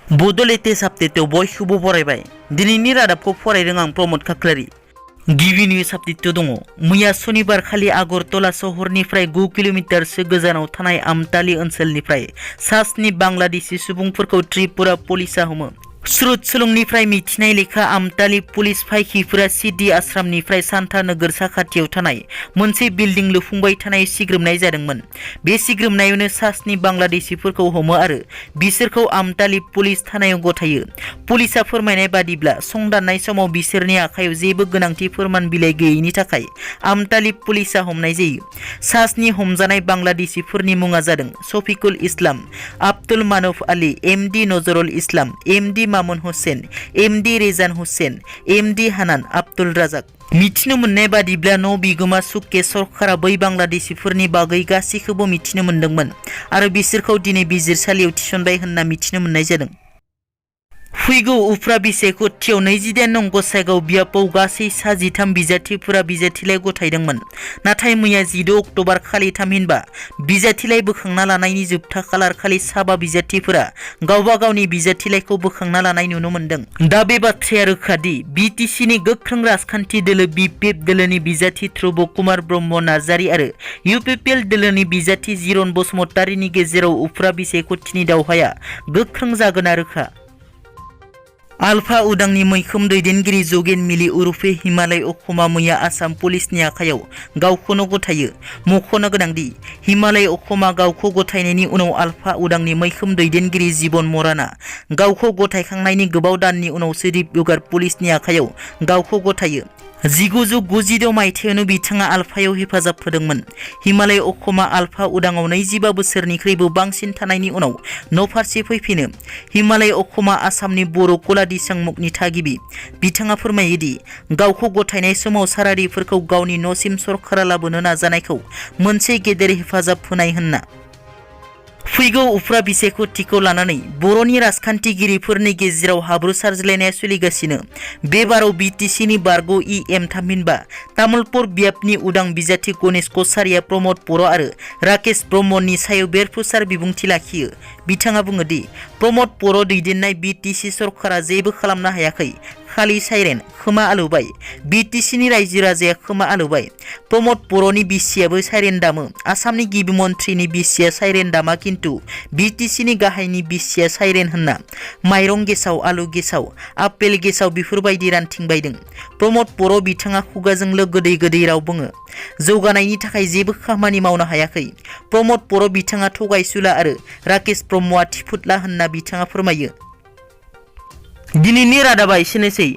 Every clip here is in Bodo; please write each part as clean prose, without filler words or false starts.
बड' लेटेस्ट आपडेटआव बयखौबो बरायबाय। दिनैनि रादाबखौ फरायदों आं प्रमद खाख्लारि। गिबि निउज आपडेट दङ। मैया सनिबार खालि आगरतला सहरनिफ्राय 9 किल'मिटारसो गोजानाव थानाय आमटाली ओनसोलनिफ्राय सा 7 बांलादेशी सुबुंफोरखौ त्रिपुरा पुलिसआ हमो। सुरुत सुलुंनिफ्राय मिथिनाय लेखा आमटाली पुलिस फायखिफोरा सिडि आश्रामनिफ्राय सान्ता नोगोर साखाथियाव थानाय मोनसे बिल्डिं लुफुंबाय थानाय सिग्रोमनाय जादोंमोन। बे सिग्रोमनायावनो सा 7 बांलादेशीफोरखौ हमो आरो बिसोरखौ आमटाली पुलिस थानायाव गथायो। पुलिसआ फोरमायनाय बादिब्ला संदाननाय समाव बिसोरनि आखायाव जेबो गोनांथि फोरमान बिलाइ गैयैनि थाखाय आमटाली पुलिसआ हमनाय जायो। सा 7 हमजानाय बांलादेशीफोरनि मुङा जादों शफिकुल इस्लाम, Abdul मानुफ Ali, MD Nazrul Islam, MD Mamun Hussain, MD रेजान Hussain, MD हानान Abdul राजाक। मिथिनो मोननाय बादिब्ला न' बिगोमा सुकेश सरकारा बै बांलादेशीफोरनि बागै गासैखौबो मिथिनो मोन्दोंमोन आरो बिसोरखौ दिनै बिजिरसालियाव थिसनबाय होनना मिथिनो मोननाय जादों। फैगौ उफ्रा बिसायख'थियाव 29 नं गसाइगाव बियाबाव गासै सा 13 बिजाथिफोरा बिजाथिलाइ गथायदोंमोन। नाथाय मैया 14 अक्ट'बर खालि थामहिनबा बिजाथिलाइ बोखांना लानायनि जोबथा खालार खालि साबा बिजाथिफोरा गावबा गावनि बिजाथिलाइखौ बोखांना लानाय नुनो मोन्दों। दा बे बाथ्राया रोखा दि बिटिसिनि गोख्रों राजखान्थि दोलो बिपिएफ दोलोनि बिजाथि ध्रुब कुमार ब्रह्म नार्जारी आरो इउपिपिएल दोलोनि बिजाथि जिरन बसुमतारीनि गेजेराव उफ्रा बिसायख'थिनि दावहाया गोख्रों जागोना रोखा। आलफा उदांनि मैखोम दैदेनगिरि जगेन मिलि उरुफे हिमालय अखमा मैया आसाम पुलिसनि आखायाव गावखौनो गथायो। मख'नो गोनांदि हिमालय अखमा गावखौ गथायनायनि उनाव आलफा उदांनि मैखोम दैदेनगिरि जीवन मराना गावखौ गथायखांनायनि गोबाव दाननि उनावसो डिब्रुगड़ पुलिसनि आखायाव गावखौ गथायो। 1996 मायथाइयावनो बिथाङा आलफायाव हेफाजाब होदोंमोन। हिमालय अखमा आलफा उदाङाव 25 बोसोरनिख्रुइबो बांसिन थानायनि उनाव न'फारसे फैफिनो। हिमालय अखमा आसामनि बर' कला दिसांमुखनि थागिबि। बिथाङा फोरमायोदि गावखौ गथायनाय समाव सारारिफोरखौ गावनि न'सिम सरकारा लाबोनो नाजानायखौ मोनसे गेदेर हेफाजाब होनाय होनना। फैगौ उफ्रा बिसायख'थिखौ लानानै बर'नि राजखान्थिगिरिफोरनि गेजेराव हाब्रु सारज्लायनाया सोलिगासिनो। बे बाराव बिटिसिनि बारग' इएम थामहिनबा तामुलपुर बियाबनि उदां बिजाथि गणेश कछारिया प्रमद बर' आरो राकेश ब्रह्मनि सायाव बेरफुसार बिबुंथि लाखियो। बिथाङा बुङोदि प्रमद बर' दैदेननाय बिटिसि सरकारा जेबो खालामनो हायाखै, खालि साइरेन खोमा आलौबाय। बिटिसिनि रायजो राजाया खोमा आलौबाय। प्रमद बर'नि बिसियाबो साइरेन दामो। आसामनि गिबि मन्थ्रिनि बिसिया साइरेन दामा किन्तु बिटिसिनि गाहायनि बिसिया साइरेन होनना माइरं गेसाव, आलु गेसाव, आपेल गेसाव बेफोरबायदि रानथिंबायदों। प्रमद बर' बिथाङा खुगाजोंल' गोदै गोदै राव बुङो। जौगानायनि थाखाय जेबो खामानि मावनो हायाखै। प्रमद बर' बिथाङा थगायसुला आरो राकेश ब्रह्मआ थिफुदला होनना बिथाङा फोरमायो। दिनैनि रादाबा एसेनोसै।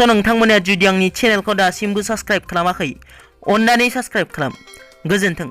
नोंथांमोना जुदि आंनि चेनेलखौ दासिमबो साबस्क्राइब खालामाखै, अन्नानै साबस्क्राइब खालाम। गोजोन्थों।